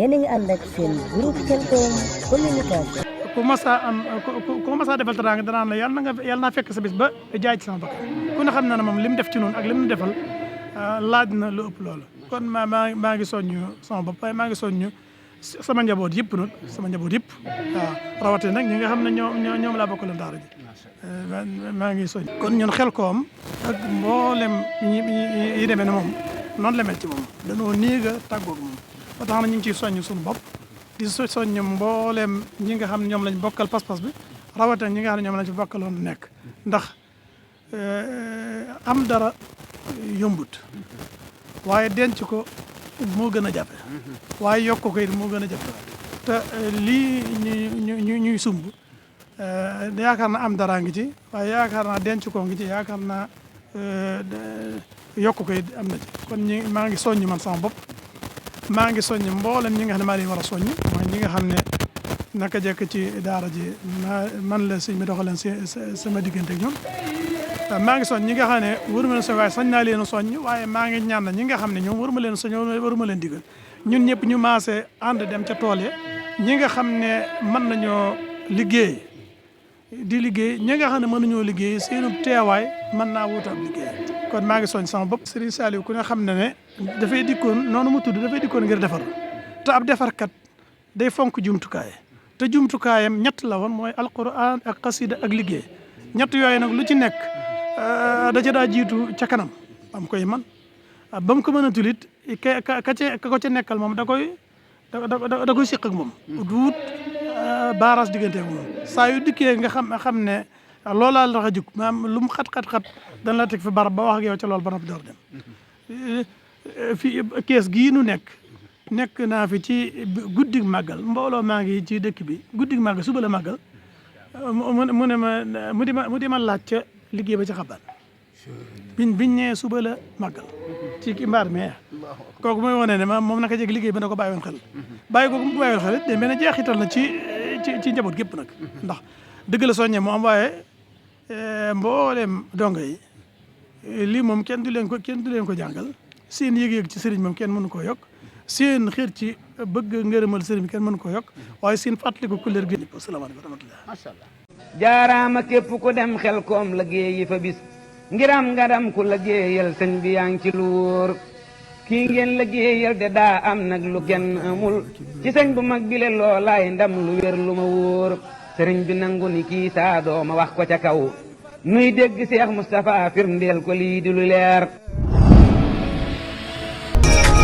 yéen a ngi ànd ak seen groupe Khelcom communication. ku mas a defal teraanga danaan la yàlla naa fekk sa bis ba jaay ci sama bakkan ku ne xam na ne moom li mu def ci noonu ak li mu defal laaj na lu ëpp loolu kon maa ngi soññu sama bopp waaye maa ngi soññu sama njaboot yëpp nag sama njaboot yëpp waaw rawatina nag ñi nga xam ne ñoom laa bokkaloon daara ji maa ngi soññ kon ñun Khelcom ak mboolem yi demee ne moom noonu la mel ci moom dañoo néeg a tàggoog moom ba tax na ñu ngi ciy soññ suñu bopp di soññ mboolem ñi nga xam ne ñoom lañ bokkal pas-pas bi rawatina ñi nga xam ne ñoom lañ ci bokkaloon nekk ndax am dara yombut waaye denc ko moo gën a jafe waaye yokk ko it moo gën a jafe te lii ñuy sumb yaakaar naa am dara ngi ci waaye yaakaar naa denc ko ngi ci yaakaar naa yokk ko it am na ci kon maa ngi soññ man sama bopp maa ngi soññ mboolem ñi nga xam ne maa leen war a soññ mooy ñi nga xam ne naka jekk ci daara ji man la sëñ bi doxaleen sama diggante ak ñoom maa ngi soññ ñi nga xam ne waruma leen soññ waaye sañ naa leen soññ waaye maa ngi ñaan ñi nga xam ne ñoom waruma leen soññ waruma leen digal ñun ñëpp ñu maase ànd dem ca tool ya ñi nga xam ne mën nañoo liggéey di liggéey ñi nga xam ne mën nañoo liggéey seenu teewaay mën naa wutal liggéey kon maa ngi soñ sama bopp Serigne Saliou ku ne xam ne dafay dikkoon noonu mu tudd dafay dikkoon ngir defar te ab defarkat day fonk jumtukaay te jumtukaayam ñett la woon mooy alquran ak xasida ak liggéey ñett yooyu nag lu ci nekk da ca daa jiitu ca kanam am koy man ba mu ko mën a tulit ka ko ca nekkal moom da koy siq ak moom duut baaraas diggante ak moom saa yu dikkee nga xam ne loolaa la tax a jug maanaam lu mu xat dana la teg fi barab ba wax ak yow ca loolu ba noppi door dem fii kees gii nu nekk naa fi ci guddig màggal mbooloo maa ngi ci dëkk bi guddig màggal suba la màggal mu di ma laaj ca liggéey ba ci xabaar biñ ñee suba la màggal ci mbaar mais kooku mooy wane ne ma moom naka jeg liggéey ba na ko bàyyi woon xel bàyyi kooku mu bàyyi woon xel de mel ne jeexital na ci njaboot gépp nag ndax dëgg la soññee mu am waaye mboolem donga yi lii moom kenn du leen ko jàngal seen yëg-yëg ci sëriñ moom kenn mënu koo yokk seen xër ci bëgg ngërëmal sëriñ bi kenn mënu koo yokk waaye seen fàttaliku kuléer gi asalaamaaleykum wa rahmatulah macha allah jaaraama képp ku dem Khelcom liggéeyi fa bis ngiram ngaram ku liggéeyal sëñ bi yaa ngi ci lu wóor kii ngeen liggéeyal de daa am nag lu kenn amul ci sëñ bu mag bile loolaay ndam lu wér lu ma wóor sëriñ bi nangu ni kii saa dooma wax ko ca kaw nuy dégg Cheikh Moustapha firndeel ko lii di lu leer.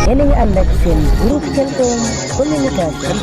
yéen a ngi ànd ak seen groupe Khelcom communication.